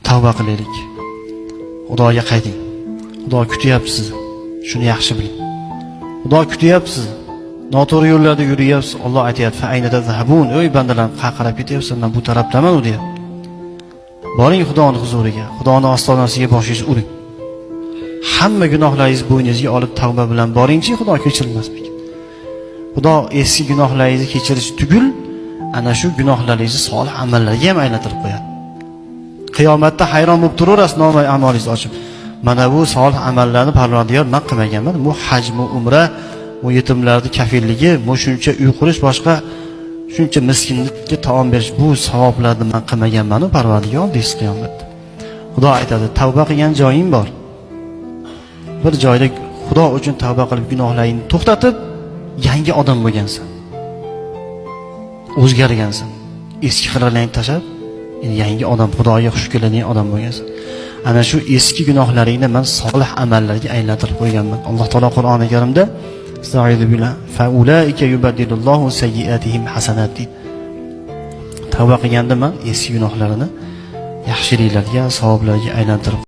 Tavba qilaylik. Xudoga qayting. Xudo kutyapti sizni. Shuni yaxshi biling. Xudo kutyapti sizni. Noto'g'ri yo'llarda yuryapsiz. Alloh aytayapti: "Fa ayna tazhabun?" Ey bandalarim, qayerga qarab ketyapsan? Men bu tarafdaman u deyapti. Boring Xudoning huzuriga, Xudoning ostonasiga boshingizni uring. Hamma gunohlaringizni bo'yningizga olib tavba bilan boringchi, Xudo kechirmasmikin? Xudo eski gunohlaringizni kechirish tugul, ana shu gunohlaringizni solih amallarga ham aylantirib qo'yadi. Qiyomatda hayron bo'lib turaverasiz nomai amolingizni ochib. Mana bu solih amallarni Parvardigor men qilmaganman. Bu haj, bu umra, bu yetimlarning kafilligi, bu shuncha uy qurish, boshqa shuncha miskinga taom berish, bu savoblarni men qilmaganman-u Parvardigor deysiz qiyomatda. Xudo aytadi, tavba qilgan joying bor. Bir joyda Xudo uchun tavba qilib gunohlaringni to'xtatib, yangi odam bo'lgansan. O'zgargansan. Eski xiralarni tashlab, endi yangi odam, Xudoga xush keladigan odam bo'lgansan. Ana shu eski gunohlaringni men solih amallarga aylantirib qo'yganman. Alloh taolo Qur'oni Karimda Estaizu billah fa ulaika yubaddilullohu sayyiatihim hasanat deydi. Tavba qilganda men eski gunohlarini yaxshiliklarga, savoblarga aylantirib